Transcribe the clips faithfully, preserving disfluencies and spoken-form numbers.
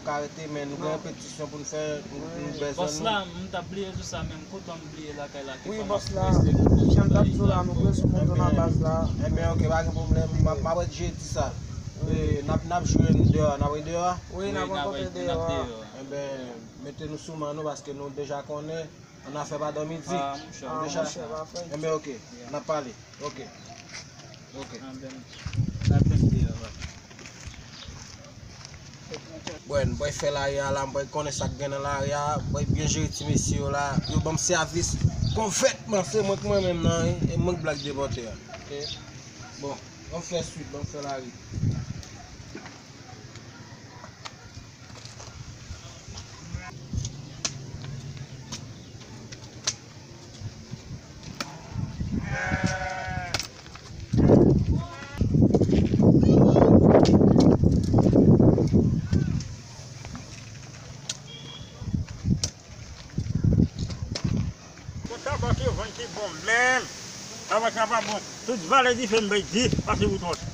Ka rete, men nou gen repetisyon pou n fè, nou, nou bezwen bòs nou. La, m t ap bliye tou sa, men m kontan m bliye lakay la. Wi, bòs la, jan m t ap di w la, nou bezwen monte nan baz la. Enben, ok, pa gen pwoblèm, m ap, m ap wè jedi sa. E, n ap, n ap jwe nou deyò, n ap jwe deyò? Wi, n ap rankontre deyò a. Enben, mete nou sou men nou, paske nou deja konnen, annafè pa dòmi di. Ah, monchè. Ah, monchè, pa fè. Enben, ok, n ap pale. Ok. Ok. Ah, ben, n ap tann deyò a. Bon, m pral fè lari a la, m pral konnen sa k gen nan lari a, m pral byen jere ti mesye yo la, yo ban m sèvis konplètman, se mwen k mwen menm nan, wi, e mwen k blag depòte a. Ok. Bon, ban m fè swit, ban m fè lari. Bon, tabak yo vann ki bon menm. Tabak la pa bon. Tout valè dife m bay di pase boutwòt.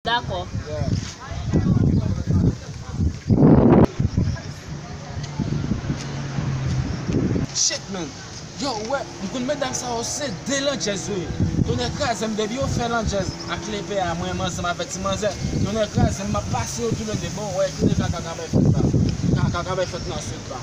Dakò. Shit, man. Yo, ou wè, m konn medam sa yo se de landjèz yo ye. Tonnè kraze m, depi yo fè landjèz ak lepè a, mwen menm ansanm avèk ti manzè. Tonnè kraze m, m ap pase yo toulede. Bon, wè, kite kaka k ap fèt la. Kaka k ap fèt nan sud la.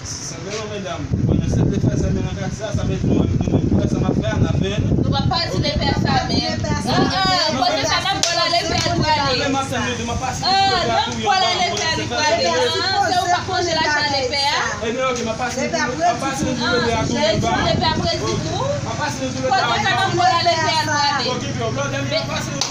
Sanble non, medam, pandan se te fè sèmen nan katye a, sa vle di nou menm, nou menm, pou fè sa n ap fè a, n ap fè l. Nou p ap pati de pè sa, men. Ah, ah, kote sa n ap pran la, lepè a l prale. Men m ap tann nou, m ap pase nou tou lè de a tou, yon pa konnen se fè. Ah, se ou k ap manje lajan lepè a? Ebyen, ok, m ap pase nou tou lè de a tou, yon pa. Lepè ap redi tou. M ap pase nou tou lè de a tou. Kote sa n ap pran la, lepè a l prale? Okipe w, blòdè m, m ap pase nou.